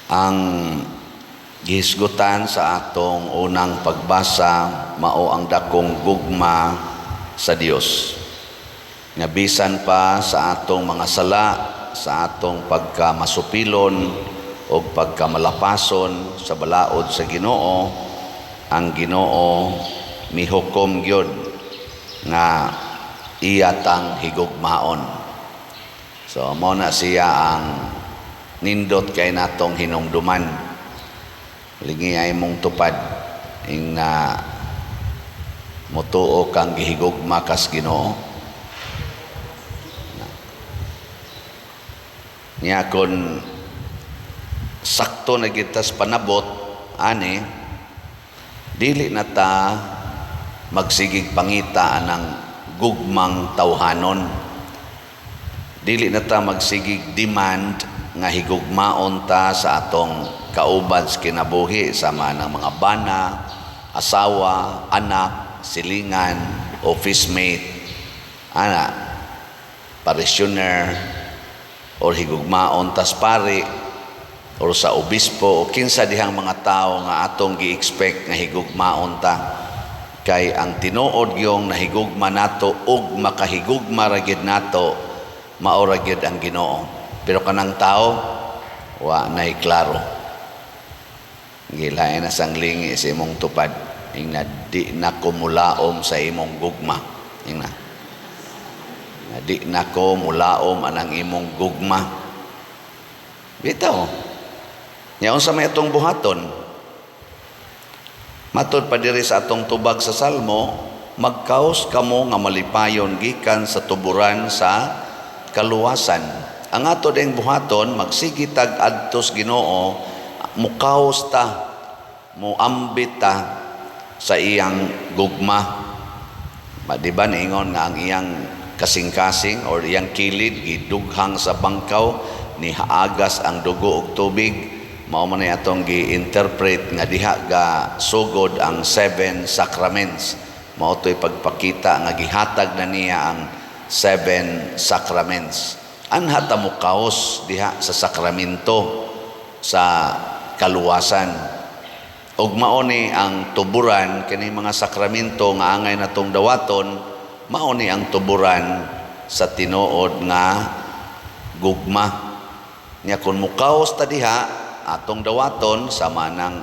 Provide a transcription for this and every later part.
Ang gihisgutan sa atong unang pagbasa mao ang dakong gugma sa Dios. Nga bisan pa sa atong mga sala, sa atong pagkamasupilon o pagkamalapason sa balaod sa Ginoo, ang Ginoo mihukom gyud nga iya tang higugmaon. So mao na siya ang nindot kay natong hinumduman. Lingi ay mong tupad ing na mutuo kang gihigugma kas Ginoo. Niya kon sakto na gyud tas panabot ani, dili na ta magsigig pangita anang gugmang tawhanon. Dili na ta magsigig demand nga higugmaon ta sa atong kauban sa kinabuhi, sama ng mga bana, asawa, anak, silingan, office mate, ana, parishioner, or higugmaon tas pari, or sa obispo, o kinsa dihang mga tao nga atong gi-expect nga higugmaon ta. Kay ang tinuod gyong nahigugma nato ug makahigugma ra gyud nato, mao ra gyud ang Ginoo. Pero kanang tao, wa nay klaro. Gilain na sang lingi sa imong tupad. Ingna, "Di na ko mulaom sa imong gugma." Ingna. "Nga di na ko mulaom anang imong gugma." Bitaw. Nya unsa may atong buhaton? Matod pa diri sa atong tubag sa Salmo, magkaos kamo nga malipayon gikan sa tuburan sa kaluwasan. Ang ato ding buhaton, magsige tag adtos Ginoo, mukaos ta, muambit ta sa iyang gugma. Ma, di ba niingon nga ang iyang kasing-kasing or iyang kilid gidughang sa bangkaw, ni haagas ang dugo ug tubig? Mao man ni atong gi-interpret nga diha ga sugod ang seven sacraments. Mao to'y pagpakita nga gihatag na niya ang seven sacraments. Anha ta mokaos diha sa sakramento sa kaluwasan. Ug mao ni ang tuburan kini mga sakramento nga angay natong dawaton, mao ni ang tuburan sa tinuod nga gugma. Nya kun mukaos ta diha, atong dawaton sama ng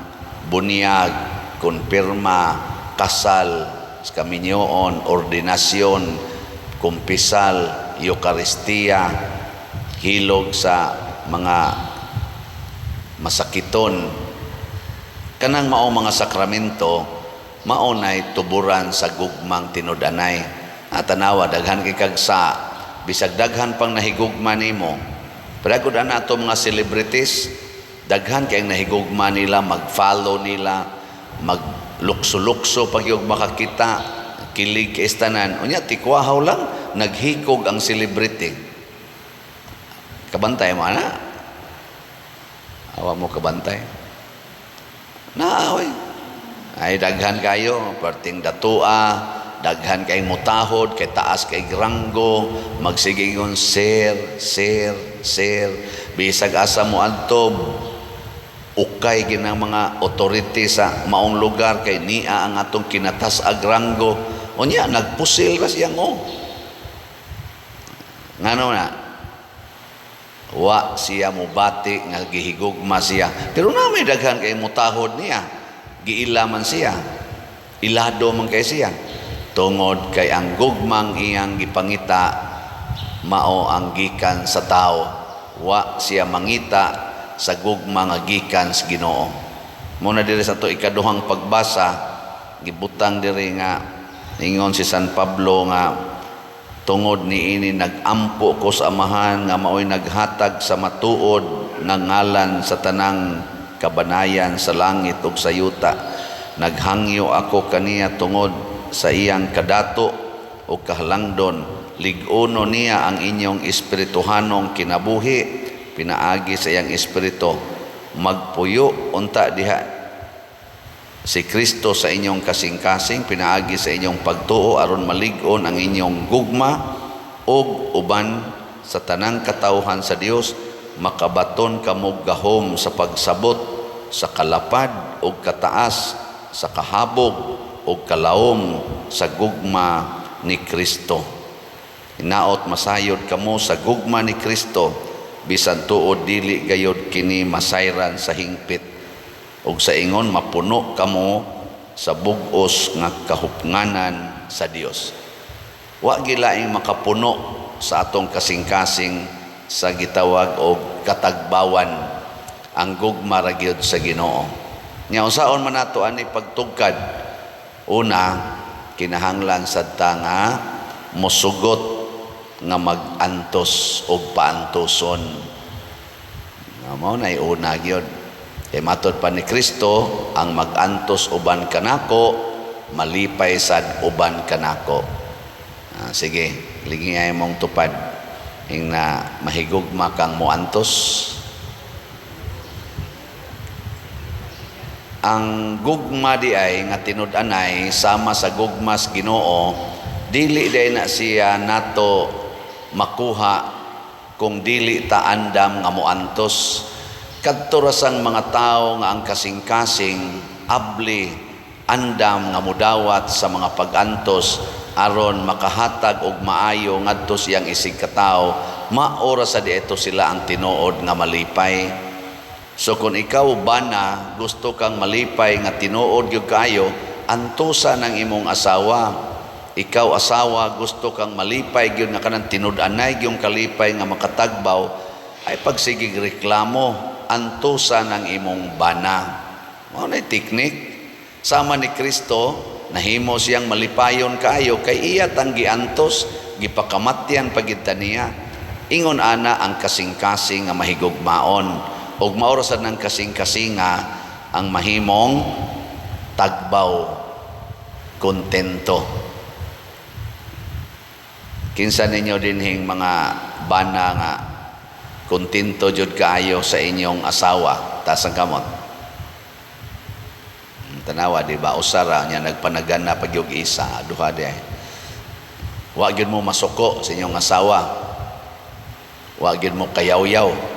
bunyag, kumpirma, kasal, kaminyoon, ordinasyon, kumpisal, Eukaristiya, hilog sa mga masakiton. Kanang mao mga sakramento, mao nay tuburan sa gugmang tinud-anay. At tanawa, daghan kay kag sa bisag daghan pang nahigugma nimo. Pero gud ana ato mga celebrities, daghan kay ang nahigugma nila, mag-follow nila, maglukso-lukso pag yung makakita, kilig kay tanan. Unya tikwahaw lang, naghikog ang celebrity. Kabantay mo ana? Awa mo kabantay. Naaoy. Ay daghan kayo, perting datua, daghan kay mutahod, kay taas kay ranggo, magsige ingon, "Sir, sir, sir." Bisag asa mo adto, ukay ginang mga authority sa maong lugar kay nia ang atong kinatas-ag ranggo. Unya nagpusil ra siyang oh. Ngano na? Wa siya mubati nga gihigugma siya. Pero na may daghan kay mutahod niya. Giila man siya. Ilado man kay siya. Tungod kay ang gugmang iyang gipangita mao ang gikan sa tao. Wa siya mangita sa gugma nga gikan sa Ginoo. Muna diri sa to ikaduhang pagbasa, gibutang diri nga ingon si San Pablo nga tungod niini nagampo ko sa Amahan nga maoy naghatag sa matuod nga ngalan sa tanang kabanayan sa langit ug sa yuta. Naghangyo ako kaniya tungod sa iyang kadato o kahalangdon. Lig-uno niya ang inyong espirituhanong kinabuhi pinaagi sa iyang Espiritu. Magpuyo unta diha si Kristo sa inyong kasing-kasing pinaagi sa inyong pagtuo, aron malig-on ang inyong gugma ug uban sa tanang katawhan sa Dios. makabaton kamo gahom sa pagsabot sa kalapad ug kataas, sa kahabog ug kalawom sa gugma ni Kristo. Hinaot masayod kamo sa gugma ni Kristo, bisan tuod dili gayod kini masayran sa hingpit, ug sa ingon mapuno kamo sa bug-os nga kahupnganan sa Dios. Wa gilaing makapuno sa atong kasing-kasing sa gitawag og katagbawan, ang gugma ra gyud sa Ginoo. Nya unsaon man nato ani pagtugkad? Una, kinahanglan sad ta nga mosugot nga mag-antos og paantoson. Nga mao nay una gyud. Kay matod pa ni Kristo, ang mag-antos uban kanako, malipay sad uban kanako. Ah, sige, lingi ay mong tupad. Ing na mahigugma kang moantos. Ang gugma di ay nga tinud-anay sama sa gugmas Ginoo, dili day na siya nato makuha kung dili ta andam nga moantos. Kadto ra sang mga tawo nga ang kasing-kasing abli andam nga mudawat sa mga pag-antos aron makahatag og maayo ngadto siyang isig katawo, mao ra sa dieto sila ang tinuod nga malipay. So kung ikaw bana gusto kang malipay nga tinuod gyud kaayo, antosa ng imong asawa. Ikaw asawa, gusto kang malipay gyud nga kanang tinud-anay gyud kalipay nga makatagbaw, ay pagsigig reklamo, antosa ng imong bana. Mao na teknik. Sama ni Kristo, nahimo siyang malipayon kaayo kay iya tang giantos, gipakamatyan pagid niya. Ingon ana ang kasing-kasing nga mahigugmaon. Ug mao ra sad ng kasing-kasinga ang mahimong tagbaw, kontento. Kinsa ninyo dinhing mga bana nga kontento jud kaayo sa inyong asawa? Taas ang kamot. Tanawa, di ba? Usara niya nagpanagana pag yung isa, duha di ay. Wa gyud mo masuko sa inyong asawa. Wa gyud mo kayaw-yaw.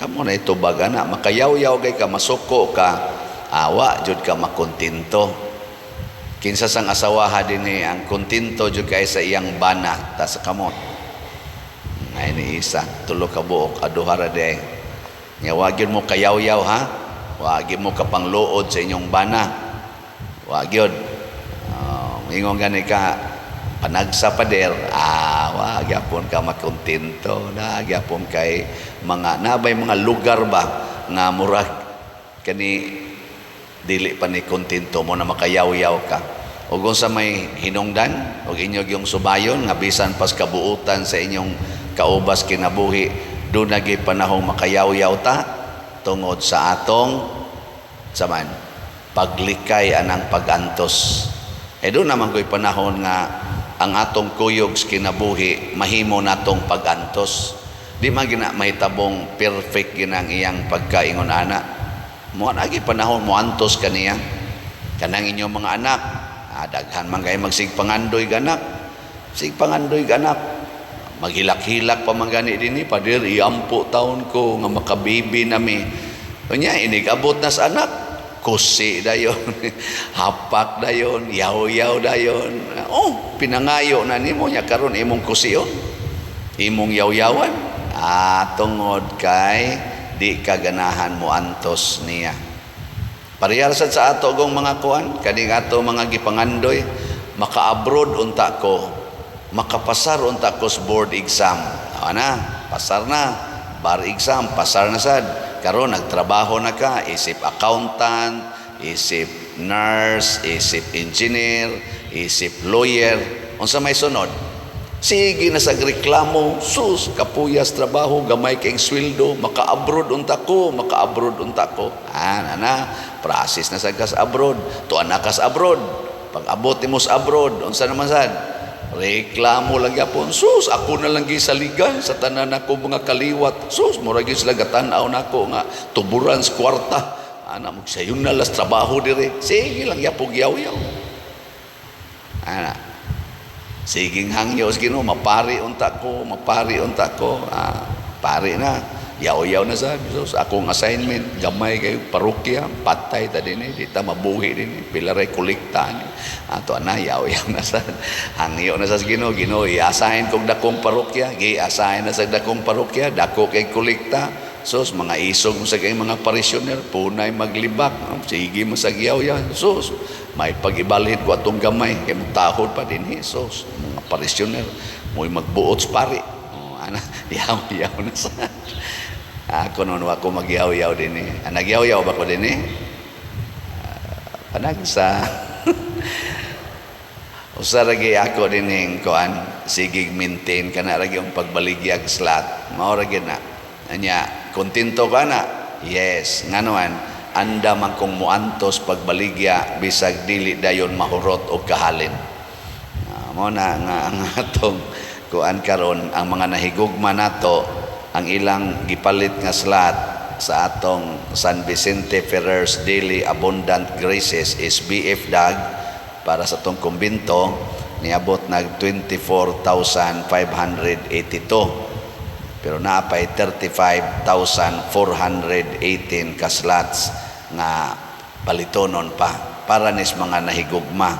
Kamo na ito baga na makayaw-yaw kay ka, masuko ka, awa jud ka makontento. Kinsa sang asawaha dinhi ang kontento jud kay sa iyang bana? Ta sa kamot. Ay ni isa, tulo ka buok, aduha ra di. Nya wa gyud mo kayaw-yaw, ha? Wa gyud mo kapangluod sa inyong bana. Wa gyud. Ingon gani ka panagsa, pader, wa gyapon ka makontento na gyapon kay mga nabay mga lugar ba nga murag kani dili pa ni kontento mo na makayaw-yaw ka. Ug unsa may hinungdan ug inyo yung subayon nga bisan pas kabuutan sa inyong kaubas kinabuhi, doon nagi panahong makayaw-yaw ta tungod sa atong saman paglikay anang pagantos. Eh doon naman ko'y panahon nga ang atong kuyog sa kinabuhi mahimo natong pagantos. Di man gina mahitabong perfect ginang iyang pagkaingon ana. Mo agi panahon mo antos kaniya. Kanang inyong mga anak, daghan man kay magsigpangandoy ganak. Sigpangandoy ganak. Maghilak-hilak pa man gani dinhi, "Pader, iampo taon ko nga makabibi nami." Unya inig-abot na sa anak, kusi dayon, hapak dayon, yaw-yaw dayon. Oh, pinangayo na nimo nya karon imong kusion. Imong yaw-yawan. Tungod kay di ka ganahan mo antos niya. Parehar sad sa ato gong mga kuan, kaning ato mga gipangandoy, maka-abroad unta ko, makapasar unta ko sa board exam. Ana, pasar na, bar exam, pasar na sad. Karon nagtrabaho na ka, isip accountant, isip nurse, isip engineer, isip lawyer. Unsa may sunod? Sige na sa reklamo, "Sus, kapuyas trabaho, gamay kay sweldo, maka-abroad unta ko, maka-abroad unta ko." Ah, na na, process na sad kas abroad. Tuan na kas abroad. Pag abot nimo sa abroad, unsa naman sad? Reklamo lang gyapon. "Sus, ako na lang gisaligan sa tanan ako mga kaliwat. Sus, mura gyud sila gatan-aw nako nga tuburan sa kwarta. Ana mo sayon na las trabaho dire." Sige lang gyapon yaw-yaw. Ana. Siging hangyo sa Ginoo, mapari unta ko, mapari unta ko. Ah, pari na. Yaw-yaw na sa so, akong assignment, gamay kayo parokya, patay ta dinhi, di ta mabuhi dinhi, pila ray kolekta ni. Ato ana, yaw-yaw na sa hangyo na sa Ginoo, Ginoo, i-assign kog dakong parokya, gi-assign na sa dakong parokya, dako kay kolekta. Sus, mga isog mo sa kay mga parishioner, punay maglibak, sige mo sa yaw-yaw. Sus, may pag-ibalhin ko atong gamay, kay mutahod pa dinhi, sus, mga parishioner, mo'y magbuot sa pari. Oh, ana, yaw-yaw na sa. Ako noon, ako magyaw-yaw dinhi. Ah, nagyaw-yaw ba ko dinhi? Ah, panagsa. Usa ra gyud ako dinhing kuan, sigig maintain kana ra gyud pagbaligyag slot. Mao ra gyud na. Anya, kontento ka na? Yes. Ngano man, anda man kong muantos pagbaligya bisag dili dayon mahurot og kahalin. Mo na nga ang atong kuan karon, ang mga nahigugma nato, ang ilang gipalit nga slot sa atong San Vicente Ferrer's Daily Abundant Graces is BF DAG para sa atong kumbinto, niabot nag 24,582, pero naa pay 35,418 ka slots nga palitonon pa para nis mga nahigugma.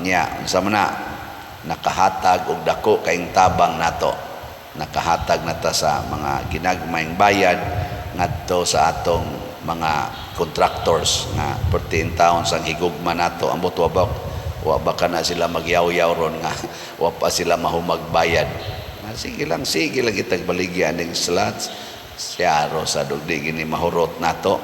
Nya unsa man na nakahatag og dako kaayong tabang nato, nakahatag na ta sa mga ginagmayng bayad ngadto sa atong mga contractors nga perti taon sang higugma nato. Ambot wa ba kana sila magyaw-yaw ron nga wa pa sila mahumagbayad. Sige lang, sige lang itag baligyan ng slots. Siyaro sa dugdi gini mahurot nato.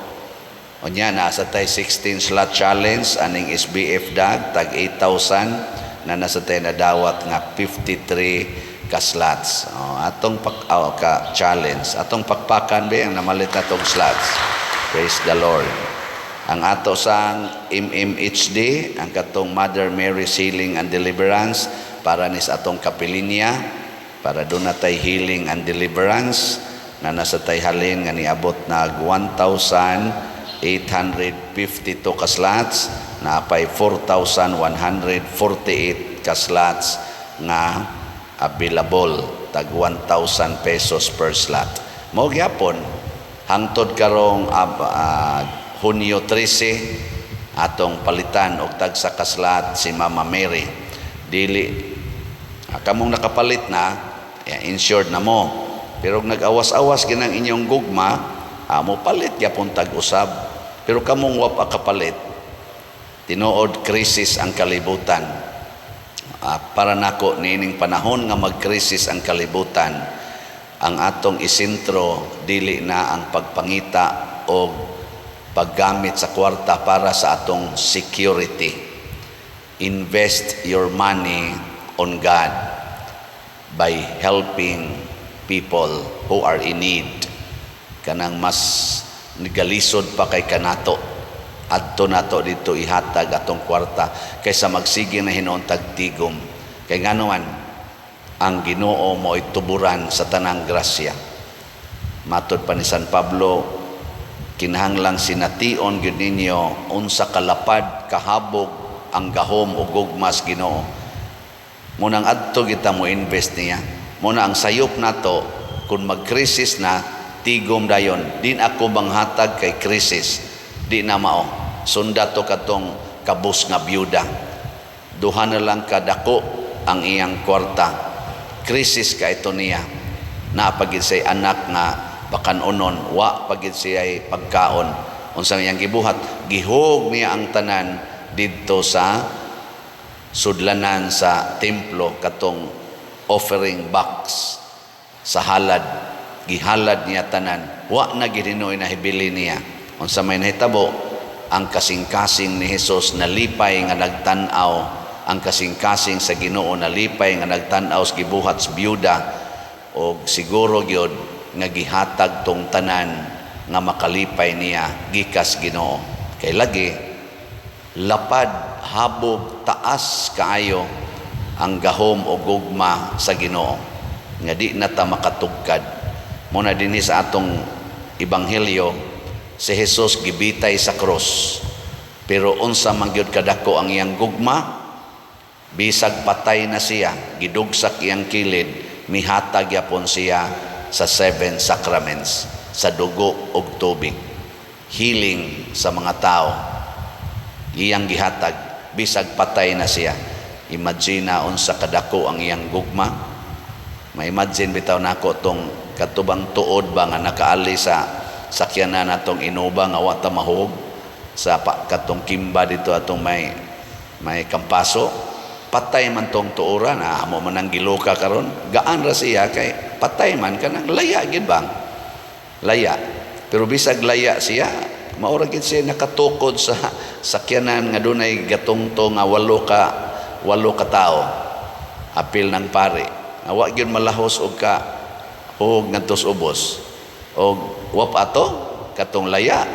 Unya, nasa tay 16 slot challenge aning SBF DAG tag 8,000 na nasa tay nadawat nga 53 ka slots. Oh, atong pak oh, ka challenge. Atong pakpakan be ang namalit natong slots. Praise the Lord. Ang ato sang MMHD, ang katong Mother Mary Healing and Deliverance para nis atong kapilinya, para doon na tay healing and deliverance na nasa tay halin nga niabot nag 1,852 ka slots, napay 4,148 ka slots nga available, tag 1,000 pesos per slot. Mao gyapon hangtod karong Hunyo 13 atong palitan og tagsa ka slot si Mama Mary. Dili kamong nakapalit na, yeah, insured na mo. Pero kung nag-awas-awas ginang inyong gugma, mo palit gyapon tag-usab. Pero kamong wa pa kapalit, tinuod krisis ang kalibutan. Para nako niining panahon nga magkrisis ang kalibutan, ang atong isentro dili na ang pagpangita o paggamit sa kwarta para sa atong security. Invest your money on God by helping people who are in need. Kanang mas nagalisod pa kay kanato. Adto nato dito ihatag atong kwarta kaysa magsige na hinuon tagtigom. Kay ngano man, ang Ginoo mo'y tuburan sa tanang grasya. Matod pa ni San Pablo, kinahanglang sination gyud ninyo unsa kalapad kahabog ang gahom o gugmas Ginoo. Munang adto kita mo invest niya. Muna ang sayop nato kung magkrisis na, tigom dayon. Din ako manghatag kay krisis. Di na mao. Sunda to katong kabus nga byuda. Duha na lang kadako ang iyang kwarta. Krisis ka ito niya. Naa pa gid siya'y anak nga pakanunon, wa pa gid siya'y pagkaon. Unsa iyang gibuhat? Gihog niya ang tanan didto sa sudlanan sa templo, katong offering box sa halad. Gihalad niya tanan, wa na gid hinuoy nahibili niya. Unsa may nahitabo? Ang kasing-kasing ni Hesus nalipay nga nagtan-aw, ang kasing-kasing sa Ginoo nalipay nga nagtan-aw sa gibuhat sa byuda, og siguro gyud nga gihatag tong tanan nga makalipay niya gikas Ginoo, kay lagi lapad, habog, taas kaayo ang gahom o gugma sa Ginoo nga di na ta makatugkad. Mo na dinhi sa atong ebanghelyo, si Jesus gibitay sa krus, pero unsa man gyud kadako ang iyang gugma. Bisag patay na siya, gidugsak iyang kilid, mihatag yapon siya sa seven sacraments, sa dugo ug tubig. Healing sa mga tao. Iyang gihatag, bisag patay na siya. Imagine na unsa kadako ang iyang gugma. Ma-imagine bitaw nako tong katubang tuod ba nga nakaali sa sakyanan natong Innova nga wa ta mahog sa pa, katong kimba dito atong may Kampaso. Patay man tong tuoran na amo man ang giluka karon, gaan ra siya kay patay man, kanang laya gid bang laya. Pero bisag laya siya, maura gid siya nakatukod sa sakyanan nga dunay gatungtong nga walo ka tawo, apil ng pare. Wa gyud malahos og ka hug ngadto sa ubos og wa pa ato katong laya,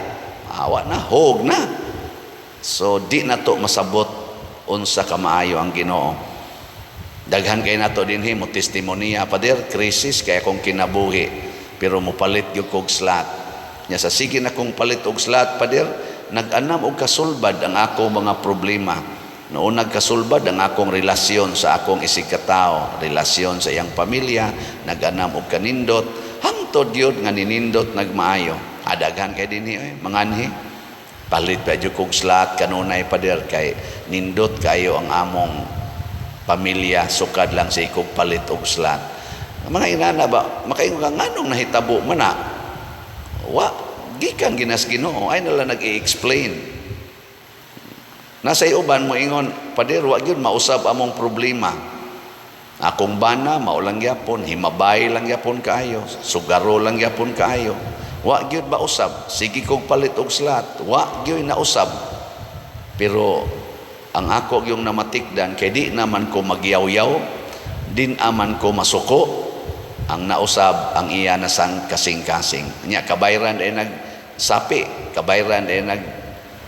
awa na, hug na. So di na to masabot unsa ka maayo ang Ginoo. Daghan kay nato dinhi mo testimonya, "Pader, krisis kay akong kinabuhi, pero mopalit gyud kog slot." Nya sa sige na kong palit og slot, pader, nag-anam og kasulbad ang ako mga problema. Noon nagkasulbad ang akong relasyon sa akong isigkatao, relasyon sa iyang pamilya, nag-anam og kanindot, hangtod yun nga ninindot, nagmaayo. Adaghan kay dinhi eh, manganhi. "Palit pa jud kog slot kanunay, pader, kay nindot kayo ang among pamilya sukad lang sa ikog palit og slot." Mga inana ba, makaingon ka, nganong nahitabo man na? Wa, gikan ginas Ginoo, ay nala nag-i-explain. Nasa uban mo ingon, "Pader, wa gyud mausab among problema. Akong bana, mao lang gyapon, himabay lang gyapon kaayo, sugaro lang gyapon kaayo. Wa gyud mausab, sige kog palit og slot, wa gyud nausab." Pero ang ako yung namatikdan, kay di naman ko magyaw-yaw, din aman ko masuko, ang nausab ang iya na sang kasing-kasing. Nya kabayran ay nagsapi, kabayran ay nag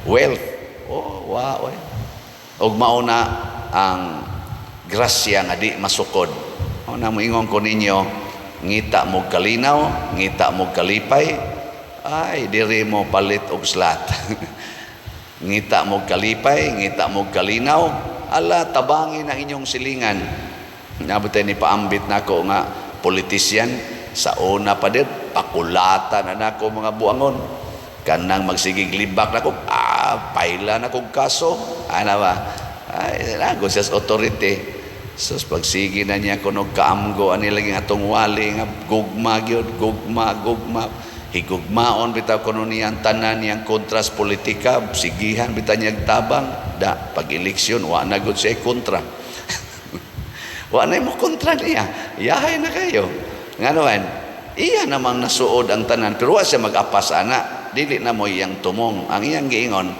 wealth. Oh, wa oy. Og mao na ang grasya nga di masukod. O na moingon ko ninyo, ngita mo kalinaw, ngita mo kalipay, ay diri mo palit og slot. Ngita mo kalipay, ngita mo kalinaw, ala, tabangin ang inyong silingan. Nabot ni paambit nako nga politisyan sa una pa din, pakulatan na nako mga buangon. Kanang magsigig libak nako, paila na kog kaso. Ana ba? Ay, nago siya sa authority. Sus, pagsige na niya kunog kaamgo, ani lagi atong wali nga gugma gyud, gugma, gugma. Higugmaon bitaw kuno niyang tanan niyang kontras politika, sigihan bitaw niya tabang. Da, pag eleksyon, wa na gud siya kontra. Wa na mo kontra niya. Yahay na kayo. Nga naman, iya namang nasuod ang tanan, pero wa siya mag-apas ana. Dili na mo iyang tumong. Ang iyang giingon,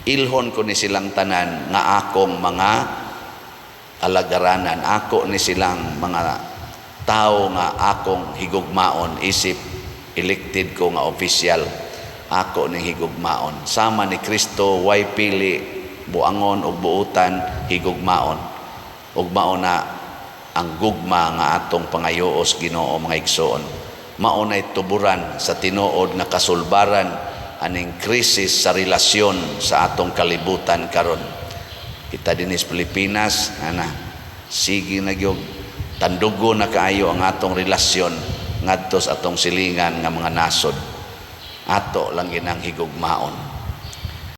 ilhon ko ni silang tanan nga akong mga alagaranan. Ako ni silang mga tao nga akong higugmaon, isip elected ko nga official. Ako ni higugmaon. Sama ni Kristo, way pili, buangon ug buutan, higugmaon. Ug mao na ang gugma nga atong pangayoos Ginoo, mga igsoon. Mao nay tuburan sa tinuod nga kasulbaran aning krisis sa relasyon sa atong kalibutan karon. Kita dinhi sa Pilipinas, ana, sige na gyud tandugo na kaayo ang atong relasyon ngadto sa atong silingan nga mga nasod. Ato lang ginang higugmaon.